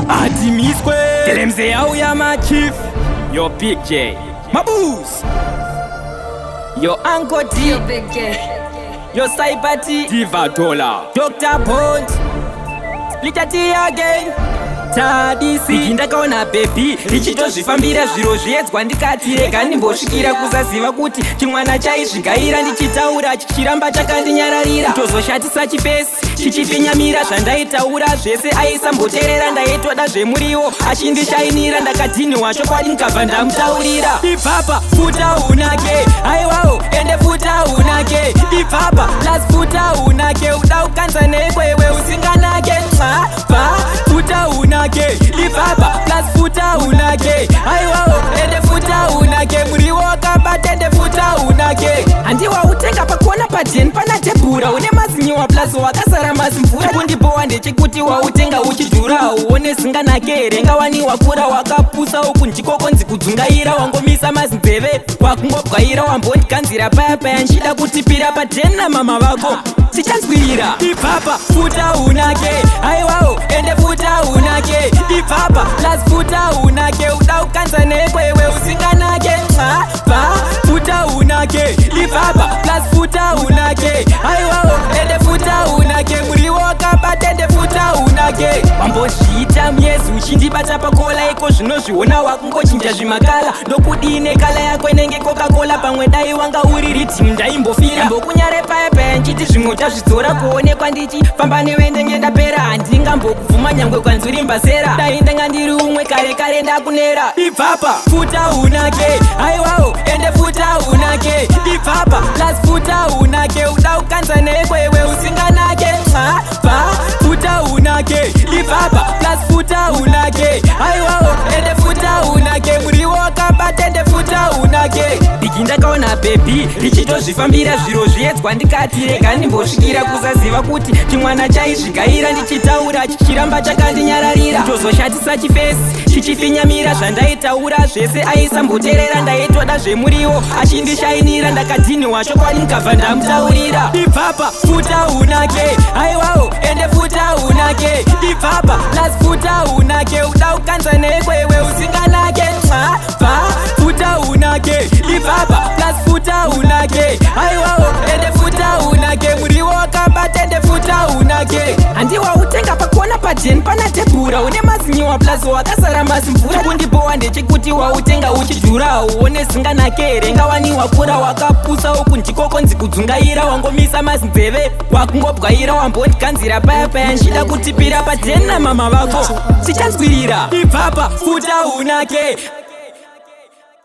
Atimiswe Telemze yauya machief. Yo Big J Mabus. Yo Uncle D. Yo Big J. Yo Cyber T. Diva Dollar. Dr. Bond. Splitter T again. Tadisi ndakaona baby richitozvifambira zviro zviedzwa, ndikati rega ndimbosvikira kusaziva kuti chimwana chaizvigaira. Ndichitaura chichiramba chakandinyararira, kutozoshatisa chiface chichifinyamira. Zvandaitaura zvese aisamboteerera, ndaitoda zvemuriwo achindishainira. Ndakadhiniwa chokwadi, ndikabva ndamutaurira: "Ipapa futa unake, aiwawo ende futa unake. Ipapa plus futa unake, uda kukanza nekwewe usinganake. Nxa pa futa unake, ipapa plus futa unake, aiwawo ende futa unake, muriwo wakabata, ende futa unake. Handiwa utenga pakona padheni pana tebhura, une mazinyiwa plus wakazara mazimvura. Kundipowa ndechekuti wautenga uchidhura, uone zinganake here ngawani wakura. Wakapusa uku ndikokonzi kudzungaira, wangomisa mazinzeve wakungobwaira. Wambondikanzira paya paya nchida kutipira padheni namama vako tichanzwirira. Ipapa futa unake, aiwawo ende futa unake. Ipapa plus futa unake, uda kukanza nekwewe usinganake. Nxa pa futa unake, ipapa plus futa unake, aiwawo ende futa unake, muriwo wakabata, ende futa unake. Wambozviita myezi uchindibata pacollar, iko zvinozviona wakungochinja zvimakala. Ndokudii necolour yako inenge Coca-Cola? Pamwe dai wanga uri riddim ndaimbofira. Mbokunyare paya paya nchiti zvimwe uchazvidzora, kuonekwa ndichifamba newe ndenge ndapera. Handingambokubvuma nyangwe kwanzuri zera, dai ndanga ndiri umwe kare kare ndakunera. Ipapa futa unake, aiwawo ende futa unake. Ipapa plus futa unake, uda kukanza nekwewe usinganake. Nxa pa futa unake, ipapa plus futa unake, aiwawo ende futa unake, muriwo wakabata, ende futa unake. Bigi ndakaona baby richitozvifambira zviro zviedzwa, ndikati rega ndimbosvikira kusaziva kuti chimwana chaizvigaira. Ndichitaura chichiramba chakandinyararira, kutozoshatisa chiface chichifinyamira. Zvandaitaura zvese aisamboteerera, ndaitoda zvemuriwo achindishainira. Ndakadhiniwa chokwadi, ndikabva ndamutaurira: "Ipapa futa unake, aiwawo ende futa unake. Ipapa plus futa unake, uda kukanza nekwewe usinganake. Nxa pa futa unake, ipapa plus futa unake, aiwawo ende futa unake, muriwo wakabata, ende futa unake. Handiwa utenga pakona padheni pana tebhura, une mazinyiwa plus wakazara mazimvura. Kundipowa ndechekuti wautenga uchidhura, uone zinganake here ngawani wakura. Wakapusa uku ndikokonzi kudzungaira, wangomisa mazinzeve wakungobwaira. Wambondikanzira paya paya nchida kutipira padheni namama vako tichanzwirira. Ipapa futa unake."